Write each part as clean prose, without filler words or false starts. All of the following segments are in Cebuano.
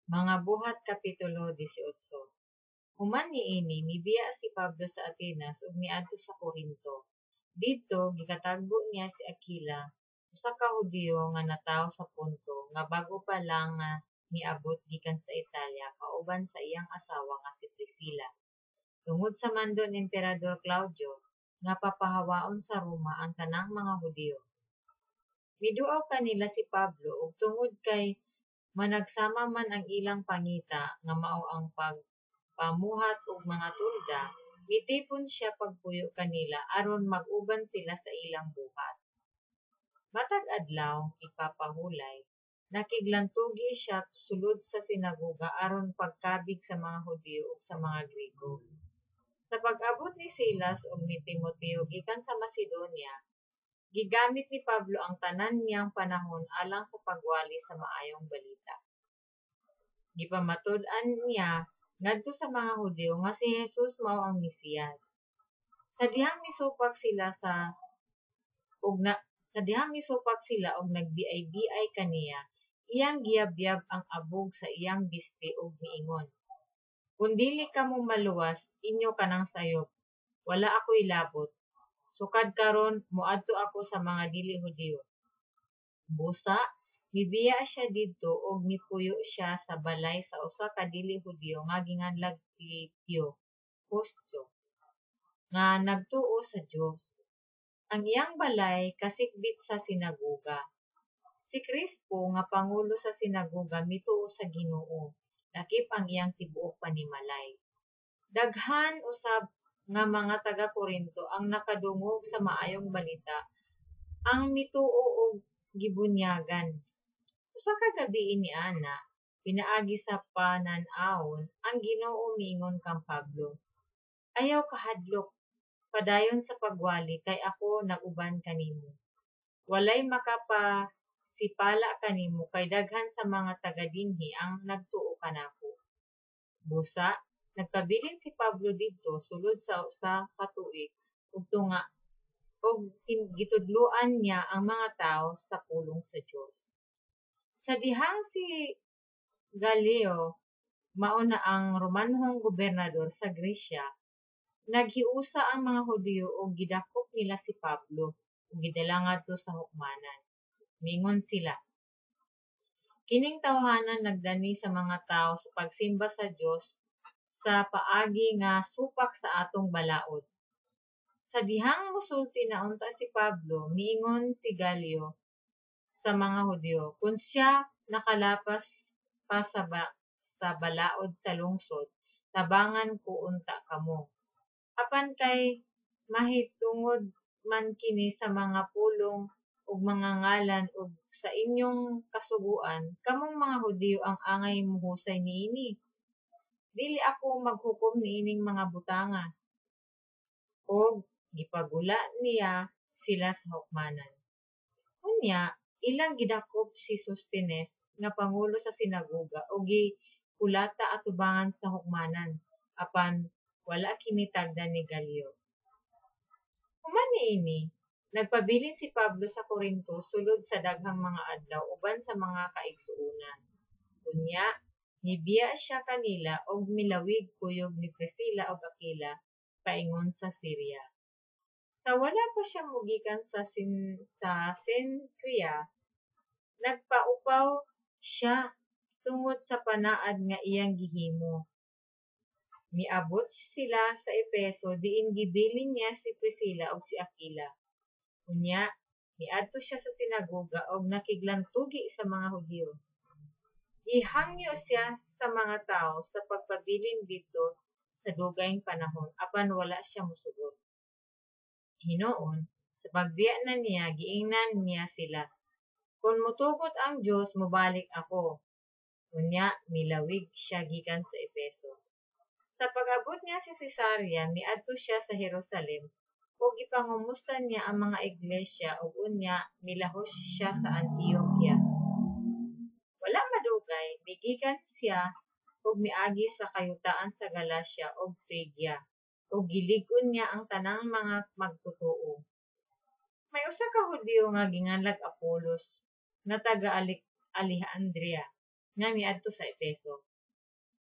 Mga Buhat kapitulo 18. Human niini mibiya si Pablo sa Atenas ug miadto sa Corinto. Didto gikatagbo niya si Aquila, usa ka Hudiyo nga natawo sa Ponto, nga bag-o pa lang nga miabot gikan sa Italia kauban sa iyang asawa nga si Priscilla, tungod sa mando ni Emperador Claudio nga papahawaon sa Roma ang tanang mga Hudiyo. Miduaw kanila si Pablo, ug tungod kay managsama man ang ilang pangita nga mao ang pagpamuhat og mga tolda, mitipon siya pagpuyo kanila aron mag-uban sila sa ilang buhat. Matag Adlaw Igpapahulay, nakiglantugi siya sulod sa sinagoga aron pagkabig sa mga Hudiyo ug sa mga Grigo. Sa pag-abot ni Silas ug ni Timoteo gikan sa Macedonia, gigamit ni Pablo ang tanan niyang panahon alang sa pagwali sa Maayong Balita. Gipamatud-an niya ngadto sa mga Hudiyo nga si Jesus mao ang Mesiyas. Sa dihang misupak sila sa og na, sa dihang misupak sila og nagbiay-biay kaniya, iyang giyabyab ang abog sa iyang bisti ug miingon, "Kun dili kamo maluwas, inyo kanang sayop. Wala ako'y labot. Sukad karon moadto ako sa mga dili Hudiyo." Busa, mibiya siya didto ug mipuyo siya sa balay sa usa ka dili Hudiyo nga ginganlag Titio Justo, nga nagtuo sa Dios. Ang iyang balay kasikbit sa sinagoga. Si Crispo nga pangulo sa sinagoga mituo sa Ginoo, lakip ang iyang tibuok panimalay. Daghan usab nga mga taga-Corinto ang nakadungog sa Maayong Balita ang mituo ug gibunyagan. Usa ka gabii niana, pinaagi sa panan-awon, ang Ginoo miingon kang Pablo, "Ayaw kahadlok, padayon sa pagwali kay ako nag-uban kanimo. Walay makapasipala kanimo kay daghan sa mga taga dinhi ang nagtuo kanako." Busa, nagpabilin si Pablo didto sulod sa usa ka tuig ug tunga ug gitudloan niya ang mga tawo sa pulong sa Dios. Sa dihang si Galio mao na ang Romanhong gobernador sa Gresya, naghiusa ang mga Hudiyo ug gidakop nila si Pablo ug gidala ngadto sa hukmanan. Miingon sila, "Kining tawhana nagdani sa mga tawo sa pagsimba sa Dios sa paagi nga supak sa atong balaod." Sa dihang mosulti na unta si Pablo, miingon si Galio sa mga Hudiyo, "Kun siya nakalapas pa sa balaod sa lungsod, tabangan ko unta kamo. Apan kay mahitungod man kini sa mga pulong ug mga ngalan ug sa inyong kasugoan, kamong mga Hudiyo ang angay mohusay niini. Dili ako maghukom niining mga butanga." Ug gipagula niya sila sa hukmanan. Unya, ilang gidakop si Sostenes nga pangulo sa sinagoga ug gikulata atubangan sa hukmanan, apan wala kini tagda ni Galio. Human niini, nagpabilin si Pablo sa Corinto sulod sa daghang mga adlaw uban sa mga kaigsuonan. Unya, mibiya siya kanila ug milawig kuyog ni Priscilla ug Aquila paingon sa Syria. Sa wala pa siya mogikan sa Cencrea, nagpaupaw siya tungod sa panaad nga iyang gihimo. Miabot sila sa Efeso diin gibilin niya si Priscilla ug si Aquila. Unya, miadto siya sa sinagoga ug nakiglantugi sa mga Hudiyo. Gihangyo siya sa mga tawo sa pagpabilin didto sa dugayng panahon, apan wala siya mosugot. Hinuon, sa pagbiya na niya, giingnan niya sila, "Kon motugot ang Dios, mobalik ako." Unya milawig siya gikan sa Efeso. Sa pag-abot niya sa Cesarea, miadto siya sa Jerusalem ug gipangumusta niya ang mga iglesia ug unya milahos siya sa Antioquia. Wala madugay, migikan siya ug miagi sa kayutaan sa Galacia ug Phrygia ug gilig-on niya ang tanang mga magtotoo. May usa ka Hudiyo nga ginganlag Apolos nga taga Alejandria nga miadto sa Efeso.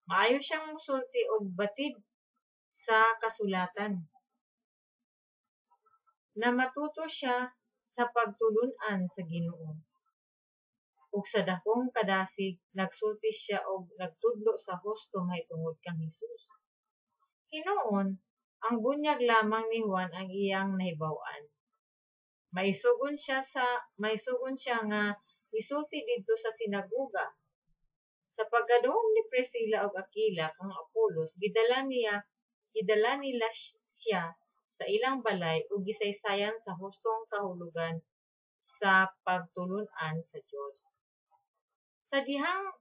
Maayo siyang mosulti og batid sa kasulatan. Namatuto siya sa pagtulun-an sa Ginoo, ug sa dakong kadasig nagsulti siya og nagtudlo sa husto mahitungod kang Hesus. Hinuon, ang bunyag lamang ni Juan ang iyang nahibaw-an. Maisugon siya nga misulti didto sa sinagoga. Sa pagkadungog ni Priscilla ug Aquila kang Apolos, gidala nila siya sa ilang balay ug gisaysayan sa hustong kahulugan sa pagtulun-an sa Dios. Sa dihang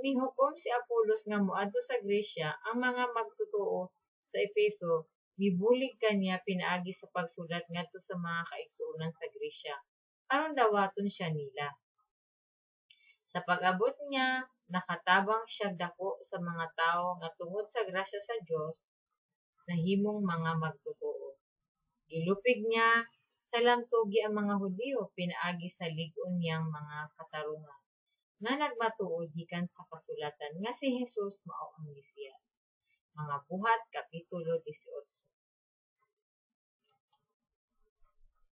mihukom si Apolos nga moadto sa Gresya, ang mga magtotoo sa Efeso mibulig kaniya pinaagi sa pagsulat ngadto sa mga kaigsuonan sa Gresya aron dawaton siya nila. Sa pag-abot niya, nakatabang siyag dako sa mga tawo nga tungod sa grasya sa Dios nahimong mga magtotoo. Gilupig niya sa lamtugi ang mga Hudiyo pinaagi sa lig-on niyang mga katarungan nga nagmatuod gikan sa kasulatan nga si Jesus mao ang Mesiyas. Mga Buhat, Kapitulo 18.